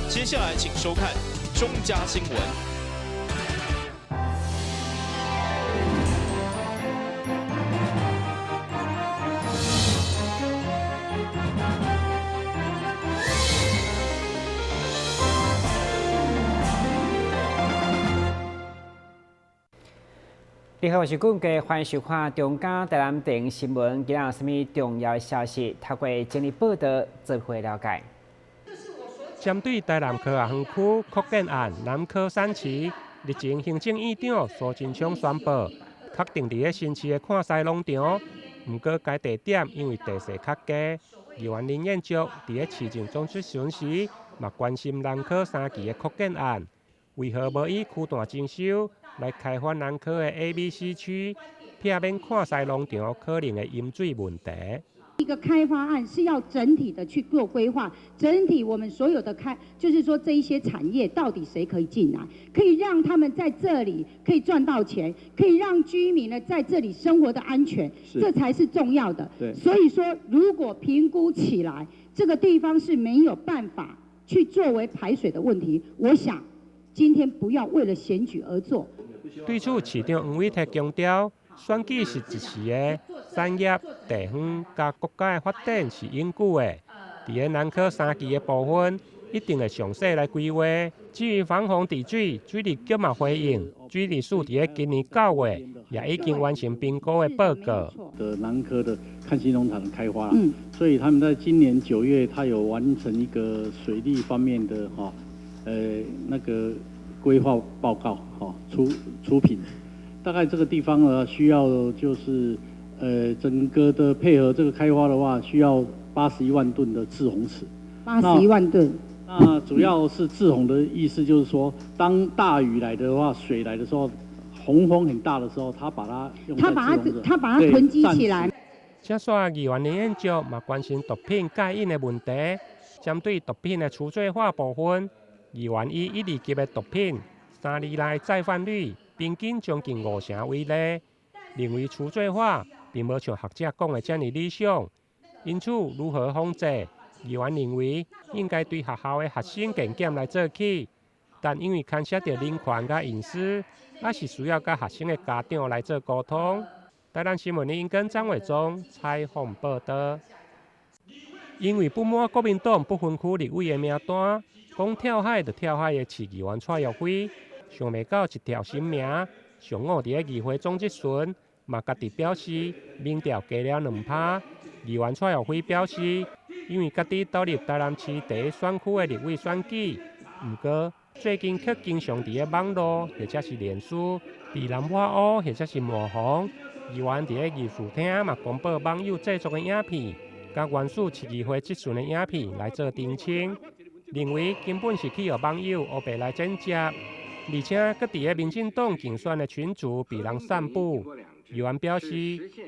接下來請收看中嘉新聞。你好，我是顧家，歡迎收看中嘉台南電新聞。今仔有啥物重要消息？透過整理報道，做伙了解。針對台南科學園區擴建案南科三期，日前行政院長蘇貞昌宣布，確定佇咧新市的看西農場。毋過該地點因為地勢較低，議員林彥卓佇咧市政總質詢時，嘛關心南科三期的擴建案，為何無以區段徵收來開發南科的 A、B、C 區，避免看西農場可能的淹水問題。一個開發案是要整體的去做規劃，整體我們所有的開，就是說這一些產業到底誰可以進來，可以讓他們在這裡可以賺到錢，可以讓居民呢在這裡生活的安全，這才是重要的。所以說如果評估起來，這個地方是沒有辦法去作為排水的問題，我想今天不要為了選舉而做。對此，市長黃偉哲強調，選舉是一時的，產業、地方佮國家的發展是永久的。佇咧南科三期的部分，一定會詳細來規劃。至於防洪治水，水利局嘛回應，水利署佇咧今年9月也已經完成評估的報告。的南科的看新農場的開發，所以他們在今年9月，他有完成一個水利方面的哈，那個規劃報告，哈，出品。大概這個地方呢，需要就是，整個的配合這個開發的話，需要81萬噸的滯洪池。81萬噸。那主要是滯洪的意思，就是說，當大雨來的話，水來的時候，洪峰很大的時候，它把它用它把它囤積起來。接續議員林彥卓嘛關心毒品戒癮的問題，針對毒品的除罪化部分，議員以一二級的毒品，3年內再犯率平均將近5成為例，認為除罪化並無像學者講的遮爾理想，因此如何防治，議員認為應該對學校的學生健檢來做起，但因為牽涉到人權佮隱私，還是需要佮學生的家長來做溝通。台南新聞的英跟張偉忠採訪報道。因為不滿國民黨不分區立委的名單，講跳海就跳海的市議員蔡玉輝，想袂到一條性命。上午佇咧議會總質詢，嘛家己表示民調低了2%。議員蔡玉輝表示，因為家己投入台南市第一選區的立委選舉，毋過最近卻經常佇咧網路或者是臉書被人抹烏或者是抹紅。議員佇咧議事廳嘛公布網友製作的影片，佮原始市議會質詢的影片來做澄清，認為根本是去予網友烏白來剪接，而且閣佇咧民進黨競選的群組被人散布。議員表示，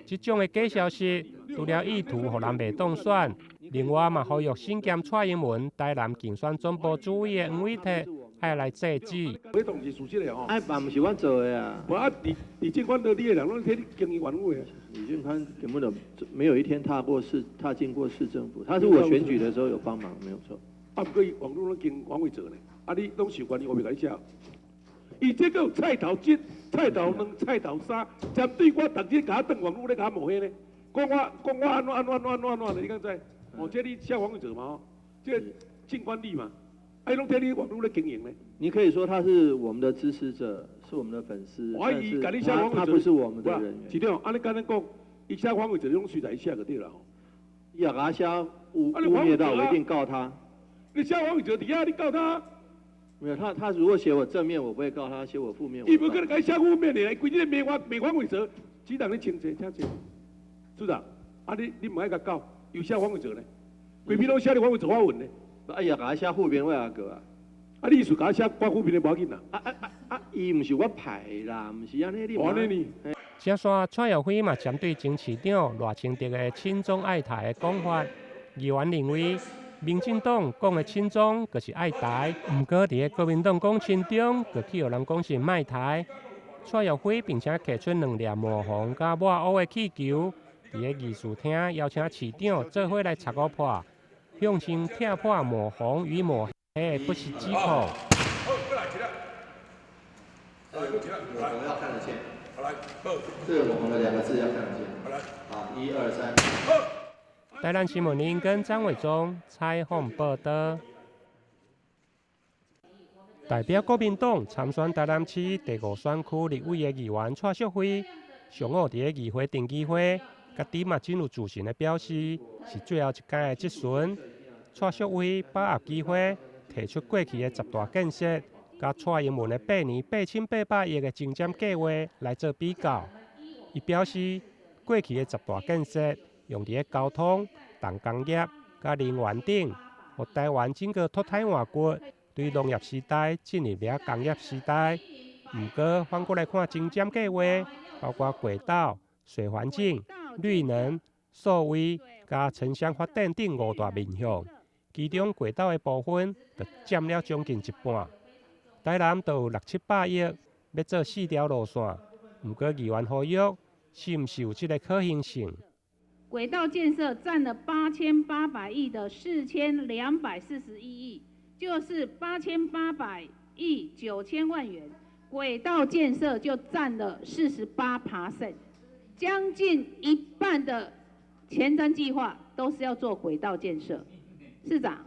這種的假消息除了意圖予人袂當選，另外嘛呼籲身兼蔡英文台南競選總部主委的黃偉哲愛來制止。這當是事實的吼。哎，嘛毋是阮做的啊。無啊，李進寬的你的人攏替你經營原委啊。李進寬根本就沒有一天踏過市，踏進過市政府。他是我選舉的時候有幫忙，沒有錯。啊，毋過伊網路攏經黃偉哲呢，啊，你攏受關係，我袂共你寫。伊這個有菜頭一、菜頭兩、菜頭三，針對我逐日共我轉網路咧，共我抹黑呢？講我講我按怎按怎按怎按怎按怎，你敢知？哦，這你寫黃偉哲嘛？吼，這進管理嘛，啊，伊攏替你網路咧經營呢。你可以說他是我們的支持者，是我們的粉絲，但是他不是我們的人員。市長，按呢簡單講，伊寫黃偉哲，攏隨在寫就對了吼。伊若共我寫污衊到，我一定告他。你寫黃偉哲佇遐，你告他？沒有，他如果寫我正面，我不會告他；寫我負面，伊無可能共你寫負面的，規日罵我罵黃偉哲，市長你清楚，請坐。市長，啊你毋愛共告，又寫黃偉哲呢？規篇攏寫你黃偉哲發文呢？哎呀，共我寫負面我也告啊！啊，你意思共我寫我負面的無要緊啦？啊啊啊啊！伊毋是我派啦，毋是按呢你。按呢呢？接續蔡玉輝嘛針對前市長賴清德的親中愛台的講法，議員認為，民進黨講的親中，就是愛台；毋過佇咧國民黨講親中，就去予人講是賣台。蔡玉輝並且提出兩粒抹紅佮抹烏的氣球，佇咧議事廳邀請市長做伙來拆五破，向前拆破抹紅與抹黑。的不實指控。這個要看得見。這個網紅的兩個字要看得見。好，一二三。台南新聞林跟張偉忠採訪報道。代表國民黨參選台南市第五選區立委的議員蔡淑慧，上午佇咧議會定議會，家己嘛真有自信的表示，是最後一屆的質詢。蔡淑慧把握機會，提出過去的十大建設，佮蔡英文的8年8800億的前瞻計劃來做比較。伊表示，過去的十大建設用佇咧交通、重工業、佮能源頂，予台灣整個脫胎換骨，對農業時代進入了工業時代。毋過反過來看前瞻計劃，包括軌道、水環境、綠能、數位、佮城鄉發展等五大面向，其中軌道的部分就佔了將近一半。台南就有六七百億欲做四條路線，毋過議員呼籲，是毋是有這个可行性？軌道建設佔了8800億的4241億，就是8800億9000萬元，軌道建設就佔了48%，將近一半的前瞻計劃都是要做軌道建設。市長，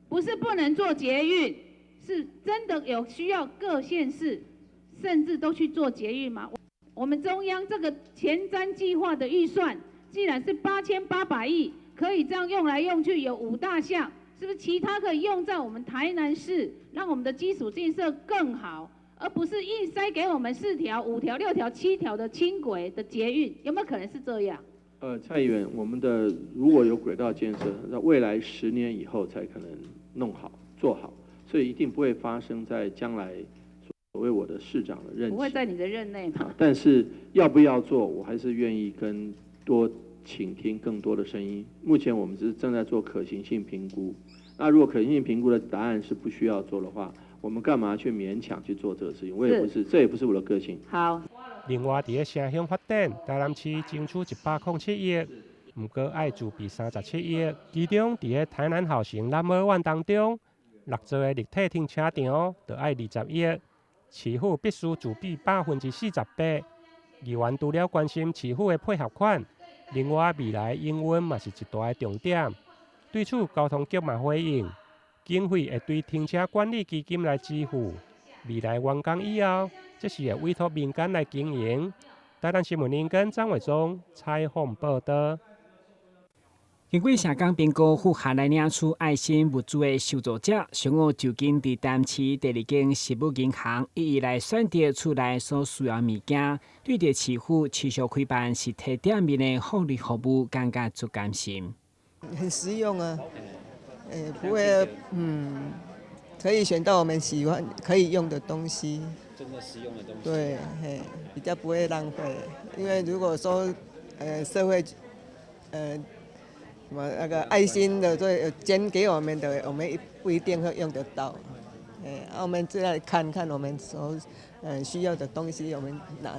不是不能做捷運，是真的有需要各縣市甚至都去做捷運嗎？我們中央這個前瞻計劃的預算，既然是8800億，可以這樣用來用去，有五大項，是不是其他可以用在我們台南市，讓我們的基礎建設更好，而不是硬塞給我們四條、五條、六條、七條的輕軌的捷運，有沒有可能是這樣？蔡議員，我們的如果有軌道建設，那未來10年以後才可能弄好做好，所以一定不會發生在將來所謂我的市長的任期。不會在你的任內嘛？但是要不要做，我還是願意跟多傾聽更多的聲音。目前我們是正在做可行性評估。那如果可行性評估的答案是不需要做的話，我們幹嘛去勉強去做這個事情？我也不是，這也不是我的個性。好。另外，佇咧城鄉發展，台南市爭取107億，毋過愛自備37億。其中，佇咧台南好行 Number One 當中，六座的立體停車場就愛20億，市府必須自備48%。議員除了關心市府的配合款，另外未來營運嘛是一大的重點。對此，交通局嘛回應，經費會對停車管理基金來支付。未來完工以後，這是會委託民間來經營。台南新聞林跟張偉忠採訪報道。根據社工評估，符合來領取愛心物資的受助者，上午就近佇台南市第二間食物銀行，一一來選擇厝內所需要物件。對著市府持續開辦實體店面的福利服務，感覺足甘心。很實用啊，不會，可以選到我們喜歡可以用的東西。真的實用的東西。對，嘿，比較不會浪費。因為如果說，社會，什麼那個愛心的，這捐給我們的，我們不一定會用得到。我們就來看看我們所需要的東西，我們拿，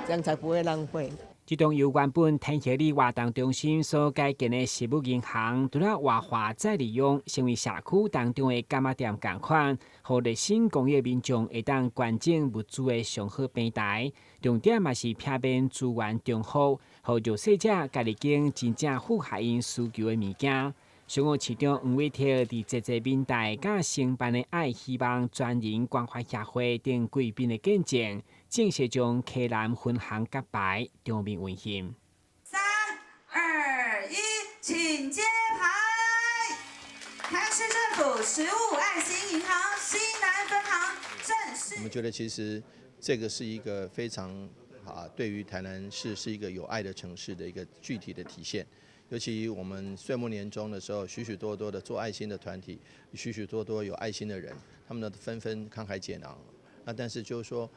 這樣才不會浪費。這棟由原本天協里活動中心所改建的食物銀行，除了活化再利用，成為社區當中的柑仔店仝款，予熱心公益民眾會當捐贈物資的上好平台。重點嘛是避免資源重複，予弱勢者家己揀真正符合𪜶需求的物件。上午市長黃偉哲佇濟濟民代佮承辦的愛希望專人關懷協會等貴賓的見證，正式將溪南分行揭牌，場面溫馨。三二一，請揭牌！台南市政府食物愛心銀行溪南分行正式。我們覺得其實這個是一個非常對於台南市是一個有愛的城市的一個具體的體現。尤其我們歲末年終的時候，許許多多的做愛心的團體，許許多多有愛心的人，他們呢紛紛慷慨解囊。那但是就是說，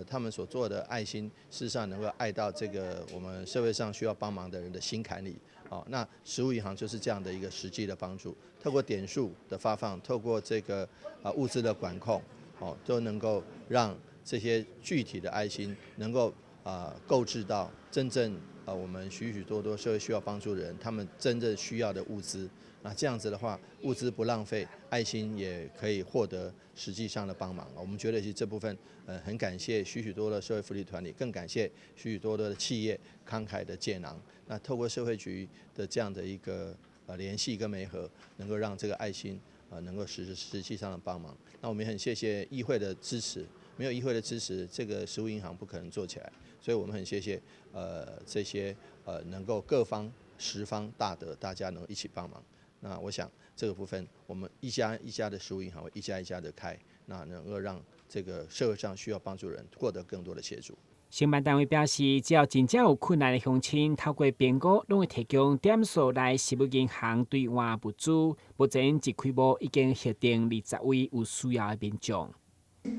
他們所做的愛心，事實上能夠愛到這個我們社會上需要幫忙的人的心坎裡。哦，那食物銀行就是這樣的一個實際的幫助，透過點數的發放，透過這個物資的管控，哦，都能夠讓這些具體的愛心能夠購置到真正我们许许多多社会需要帮助的人，他们真正需要的物资。那这样子的话，物资不浪费，爱心也可以获得实际上的帮忙。我们觉得其实这部分，很感谢许许多多的社会福利团体，更感谢许许多多的企业慷慨的解囊。那透过社会局的这样的一个联系跟媒合，能够让这个爱心能够实际上的帮忙。那我们也很谢谢议会的支持，没有议会的支持，这个食物银行不可能做起来。所以我们很谢谢这些能够各方十方大德，大家能一起帮忙。那我想这个部分，我们一家一家的食物银行会一家一家的开，那能够让这个社会上需要帮助的人获得更多的协助。承办单位表示，只要真正有困难的乡亲，透过评估，拢会提供点数来食物银行兑换物资。目前一开幕已经核定20位有需要的民众。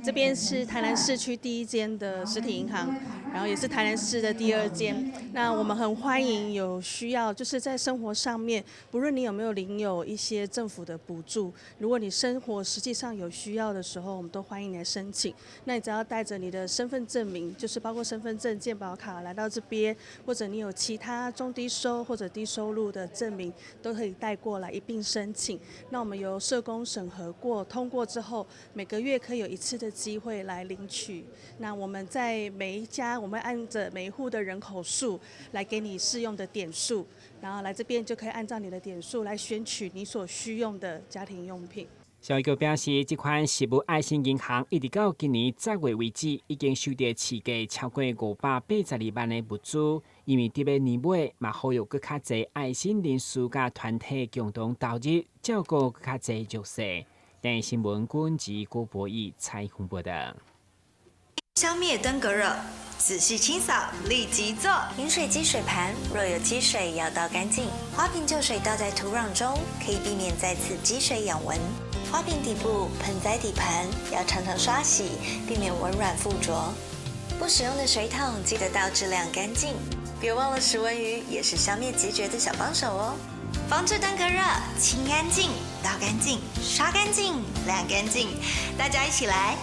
这边是台南市区第一间的实体银行，然后也是台南市的第二间。那我们很欢迎有需要，就是在生活上面，不论你有没有领有一些政府的补助，如果你生活实际上有需要的时候，我们都欢迎你来申请。那你只要带着你的身份证明，就是包括身份证、健保卡来到这边，或者你有其他中低收或者低收入的证明，都可以带过来一并申请。那我们由社工审核过，通过之后，每个月可以有一次的机会来领取。那我们在每一家，我们按着每一户的人口数来给你适用的点数，然后来这边就可以按照你的点数来选取你所需用的家庭用品。消息局表示，这款食物爱心银行一直到今年10月为止，已经收到市价超过582万的物资。因为伫咧年尾，嘛呼吁阁较济爱心人士佮团体共同投入，照顾阁较济弱势。电视新闻军及郭博义采访报道。消灭登革热，仔细清扫，立即做。饮水机水盘若有积水，要倒干净。花瓶旧水倒在土壤中，可以避免再次积水养蚊。花瓶底部、盆栽底盘要常常刷洗，避免蚊卵附着。不使用的水桶记得倒置晾干净。别忘了食蚊鱼也是消灭孑孓的小帮手哦。防治登革热，清干净，倒干净，刷干净，晾干净，大家一起来。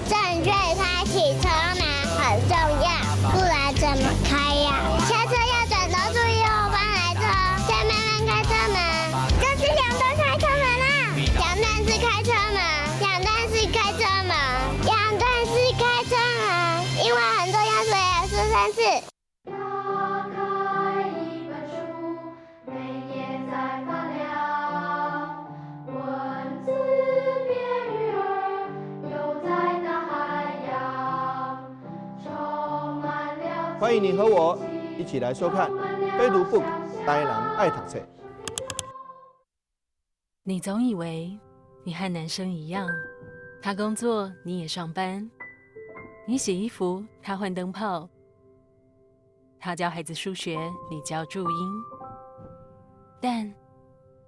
正确开启车门很重要，不然怎么开呀？下车要转头注意后方来车，再慢慢开车门，这是两段开车门啦，两段式开车门，两段式开车门，两段式开车门，因为很重要，所以要说3次。欢迎你和我一起来收看《非读 book 台南爱读册》。你总以为你和男生一样，他工作你也上班，你洗衣服他换灯泡，他教孩子数学你教注音。但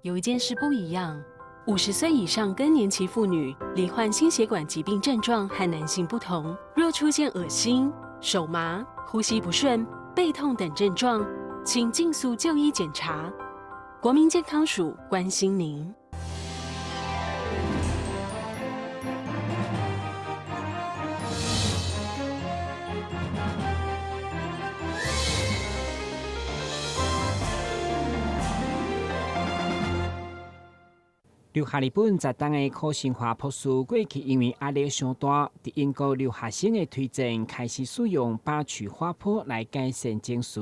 有一件事不一样：50岁以上更年期妇女罹患心血管疾病症状和男性不同，若出现恶心、手麻、呼吸不顺、背痛等症状，请尽速就医检查。国民健康署关心您。留学日本10冬的柯新华博士，过去因为压力伤大，伫英国留学生的推荐，开始使用巴曲花波来改善情绪，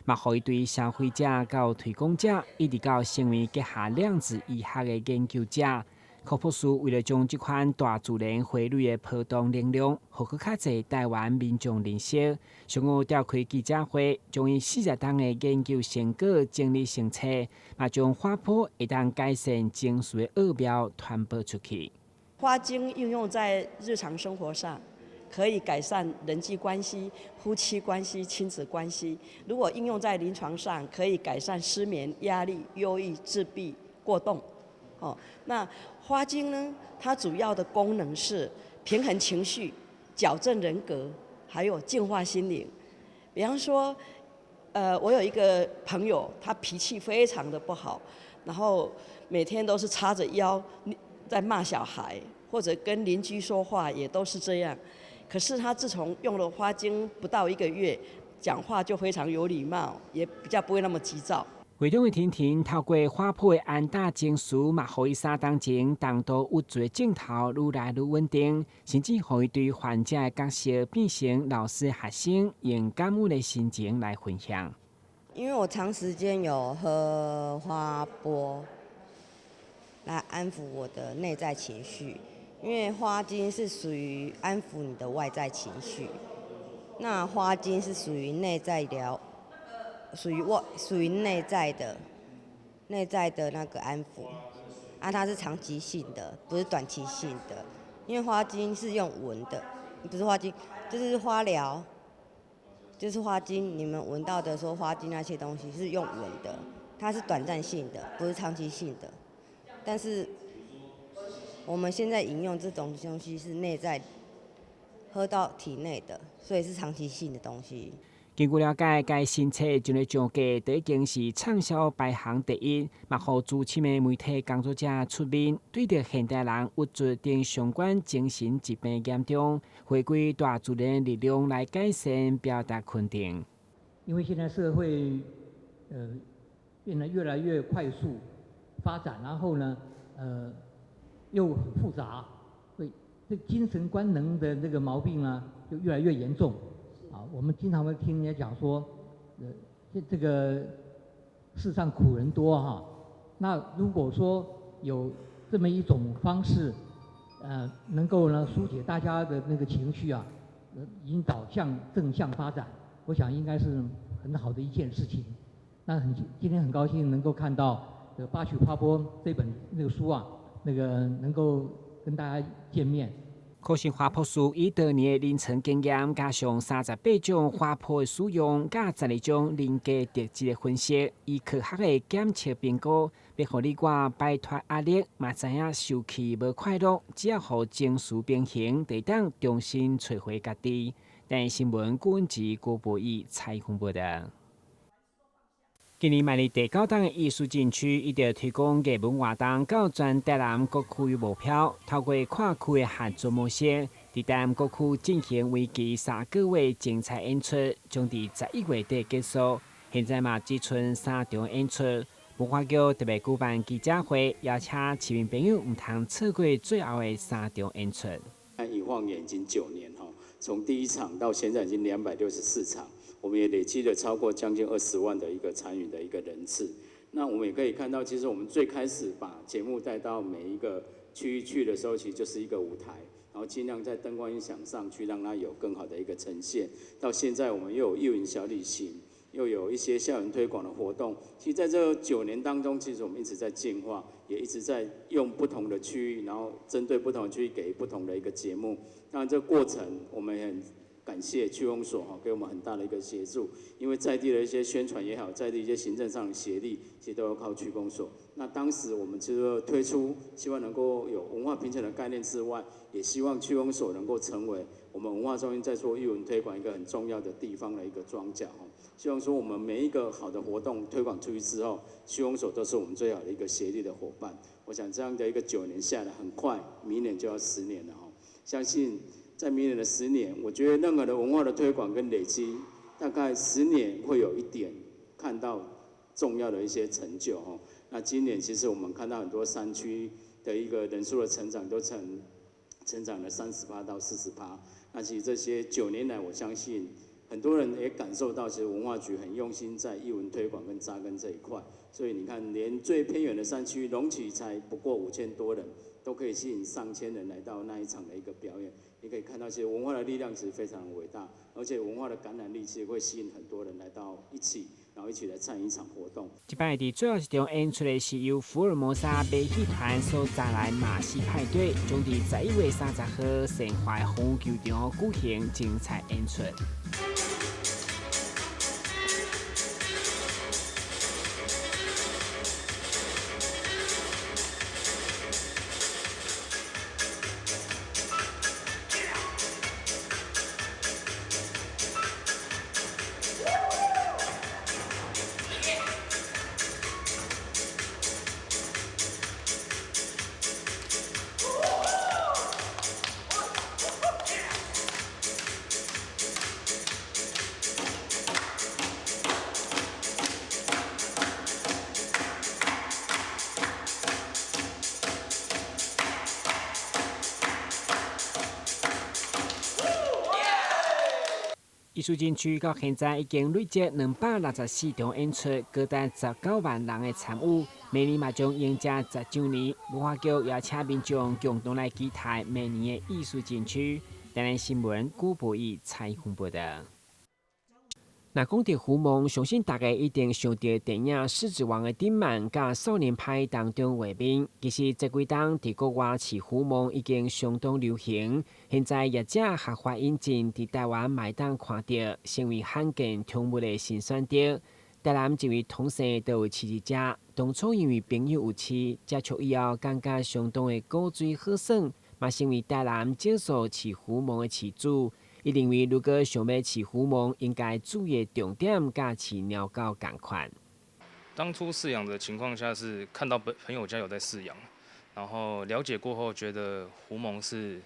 嘛，予伊对消费者到推广者，一直到成为结合量子医学的研究者。柯博士为了将这款大自然花蕊的波动能量，予阁较济台湾民众认识，上午召开记者会，将伊40冬的研究成果整理成册，嘛将花波会当改善情绪的奥妙传播出去。花精应用在日常生活上，可以改善人际关系、夫妻关系、亲子关系。如果应用在临床上，可以改善失眠、压力、忧郁、自闭、过动。哦，那花精呢？它主要的功能是平衡情绪、矫正人格，还有净化心灵。比方说，我有一個朋友，他脾氣非常的不好，然後每天都是叉着腰在罵小孩，或者跟鄰居說話也都是這樣。可是他自從用了花精不到一個月，講話就非常有禮貌，也比較不會那麼急躁。會中的婷婷透過花圃的安搭情緒，嘛，予伊3冬前重度鬱卒的症頭愈來愈穩定，甚至予伊對患者的角色變成老師、學生，用感恩的心情來分享。因為我長時間有喝花波來安撫我的內在情緒，因為花精是屬於安撫你的外在情緒，那花精是屬於內在療。屬於外，屬於內在的，內在的那個安撫，啊，它是長期性的，不是短期性的。因為花精是用聞的，不是花精，就是花療，就是花精。你們聞到的說花精那些東西是用聞的，它是短暫性的，不是長期性的。但是我們現在飲用這種東西是內在喝到體內的，所以是長期性的東西。根據了解，該新冊進入上架，都已經是暢銷排行第一，嘛，予資深的媒體工作者出面，對著現代人鬱卒等相關精神疾病嚴重，回歸大自然力量來改善，表達肯定。因為現在社會，變得越來越快速發展，然後呢，又很複雜，所以這精神官能的這個毛病呢，就越來越嚴重。啊，我們經常會聽人家講說，這個世上苦人多哈。那如果說有這麼一種方式，能夠呢紓解大家的那個情緒啊，引導向正向發展，我想應該是很好的一件事情。那今天很高興能夠看到《八曲花波》這本那個書啊，那個能夠跟大家見面。可是花博士以多年的臨床經驗，加上38種花圃的使用，佮12種人格特質的分析，以科學的檢測評估，欲予你我擺脫壓力，嘛知影受氣無快樂，只要予情緒平衡，就會當重新揣回家己。台視新聞郭文吉、郭博义采訪報導。今年邁入第九冬的藝術禁區，一直推廣藝文活動到全台南各區目標，透過跨區的合作模式，佇台南各區進行為期3個月精彩演出，將佇11月底結束。現在嘛只賰3場演出，文化局特別舉辦記者會，邀請市民朋友毋通錯過最後的3場演出。一晃眼已經9年吼，從第一場到現在已經264場。我們也累積了超過將近20萬的一個參與的一個人次。那我們也可以看到，其實我們最開始把節目帶到每一個區域去的時候，其實就是一個舞台，然後盡量在燈光音響上去讓它有更好的一個呈現。到現在我們又有藝文小旅行，又有一些校園推廣的活動。其實在這9年當中，其實我們一直在進化，也一直在用不同的區域，然後針對不同的區域給不同的一個節目。當然，這個過程我們很感謝區公所哈，給我們很大的一個協助，因為在地的一些宣傳也好，在地一些行政上的協力，其實都要靠區公所。那當時我們其實推出，希望能夠有文化平權的概念之外，也希望區公所能夠成為我們文化中心在做藝文推廣一個很重要的地方的一個樁腳。希望說我們每一個好的活動推廣出去之後，區公所都是我們最好的一個協力的夥伴。我想這樣的一個9年下來，很快明年就要10年了哈，相信。在明年的十年，我覺得任何的文化的推廣跟累積，大概十年會有一點看到重要的一些成就哦。那今年其實我們看到很多山區的一個人數的成長，都成長了30%到40%。那其實這些9年來，我相信很多人也感受到，其實文化局很用心在藝文推廣跟紮根這一塊。所以你看，連最偏遠的山區，龍崎才不過5000多人，都可以吸引上千人來到那一場的一個表演。你可以看到，其實文化的力量其實非常偉大，而且文化的感染力其實會吸引很多人來到一起，然後一起來參與一場活動。這擺佇最後一場演出的是由福爾摩沙馬戲團所帶來馬戲派對，將佇11月30號善化風球場舉行精彩演出。藝術禁區到現在已經累積264場演出，高達19萬人的參與。明年嘛將迎接10週年，文化局邀請民眾共同來期待明年的藝術禁區。台南新聞古博義採訪報導。若講著狐獴，相信大家一定想著電影《獅子王》的頂漫佮少年派當中畫面。其實這幾冬佇國外飼狐獴已經相當流行，現在業者合法引進，佇台灣嘛會當看著，成為罕見寵物的新選擇。台南一位同事就有飼一隻，當初因為朋友有飼，接觸以後感覺相當的古錐好耍，嘛成為台南少數飼狐獴的飼主。伊認為，如果想欲飼狐獴，應該注意的重點佮飼貓狗仝款。當初飼養的情況下是看到朋友家有在飼養，然後了解過後覺得狐獴是，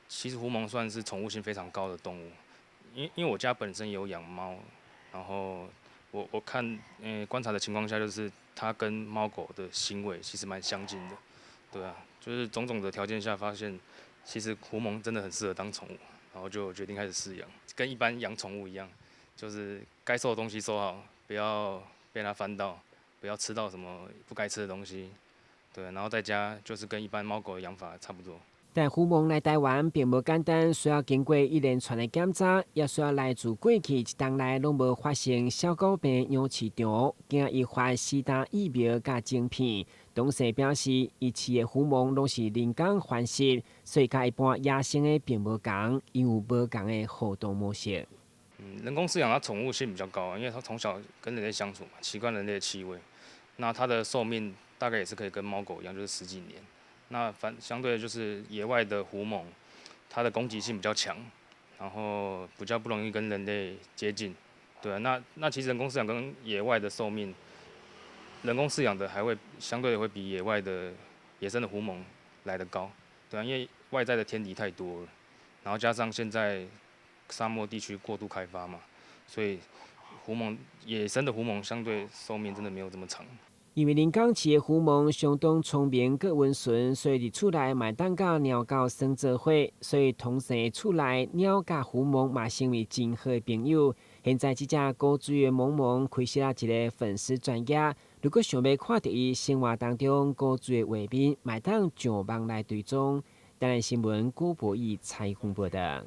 其實狐獴算是寵物性非常高的動物。因為我家本身有養貓，然後我看，觀察的情況下就是它跟貓狗的行為其實蠻相近的，對啊，就是種種的條件下發現，其實狐獴真的很適合當寵物。然後就決定開始飼養，跟一般養寵物一樣，就是該收的東西收好，不要被它翻到，不要吃到什麼不該吃的東西，對，然後在家就是跟一般貓狗的養法差不多。但狐獴來台灣並無簡單，需要經過一連串的檢查，也需要來自過去一冬內攏無發生小狗病養飼場，驚伊發施打疫苗佮晶片。董事表示，伊飼的狐獴攏是人工繁殖，所以佮一般野生的並無仝，因有無仝的互動模式。人工飼養它寵物性比較高，因為它從小跟人類相處嘛，習慣人類的氣味。那它的壽命大概也是可以跟貓狗一樣，就是十幾年。那反相對就是野外的狐獴，它的攻擊性比較強，然後比較不容易跟人類接近。對啊，那其實人工飼養跟野外的壽命，人工飼養的還會相對的會比野外的野生的狐獴來得高，對啊，因為外在的天敵太多了，然後加上現在沙漠地區過度開發嘛，所以狐獴野生的狐獴相對壽命真的沒有這麼長。因為人工飼的狐獴相當聰明閣溫順，所以佇厝內嘛會當佮貓狗耍做伙，所以同時厝內貓佮狐獴嘛成為真好的朋友。現在這隻古錐的萌萌開設了一個粉絲專頁，如果想欲看著伊生活當中古錐的畫面，嘛會當上網來追蹤。台南新聞郭博義採訪報導。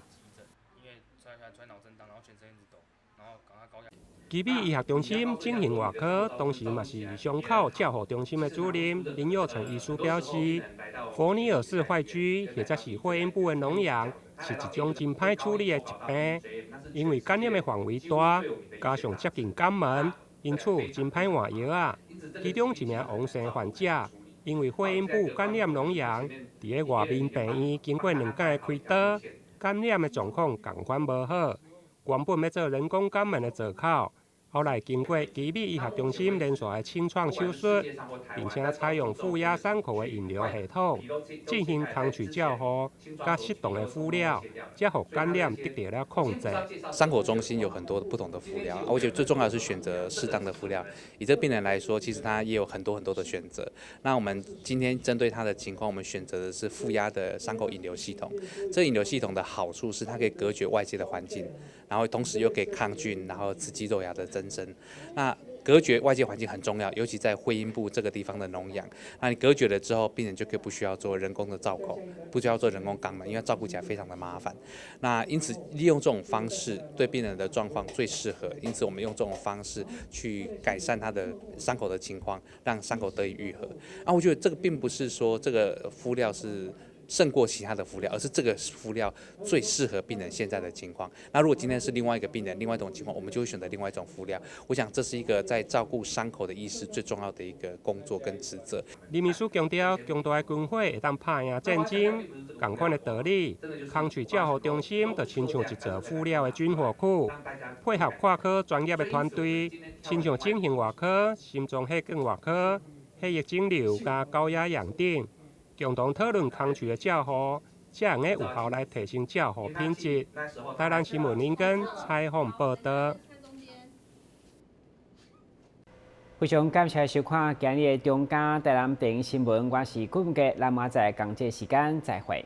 奇美醫學中心整形外科，同時嘛是傷口照護中心的主任林佑成醫師表示，弗尼爾氏壞疽或者是會陰部的膿瘍，是一種真歹處理的疾病，因為感染的範圍大，加上接近肛門，因此真歹換藥仔。其中一名王姓患者，因為會陰部感染膿瘍，佇咧外面病院經過兩擺的開刀，感染的狀況仝款無好，原本欲做人工肛門的造口。後來經過奇美醫學中心連續的清創手術，並且採用負壓傷口的引流系統進行空喙照護，佮適當的敷料，才予感染得到了控制。傷口中心有很多不同的敷料，我覺得最重要的是選擇適當的敷料。以這個病人來說，其實他也有很多很多的選擇。那我們今天針對他的情況，我們選擇的是負壓的傷口引流系統。這引流系統的好處是，它可以隔絕外界的環境，然後同時又可以抗菌，然後刺激肉芽的增生。那隔絕外界環境很重要，尤其在會陰部這個地方的膿瘍。那你隔絕了之後，病人就可以不需要做人工的造口，不需要做人工肛門，因為照顧起來非常的麻煩。那因此利用這種方式對病人的狀況最適合。因此我們用這種方式去改善他的傷口的情況，讓傷口得以愈合。那我覺得這個並不是說這個敷料是勝過其他的敷料，而是這個敷料最適合病人現在的情況。那如果今天是另外一個病人，另外一種情況，我們就會選擇另外一種敷料。我想這是一個在照顧傷口的醫師最重要的一個工作跟職責。林醫師強調，強大的軍火會當拍贏戰爭，仝款的道理，空喙照護中心就親像一座敷料的軍火庫，配合跨科專業的團隊，親像整形外科、心臟血管外科、血液腫瘤佮高壓氧等。共同討論空喙的照護，才會用有效來提升照護品質。台南新聞林根採訪報導。非常感謝收看今日的中嘉台南電視新聞，我是顧文傑，咱明仔載仝這時間再會。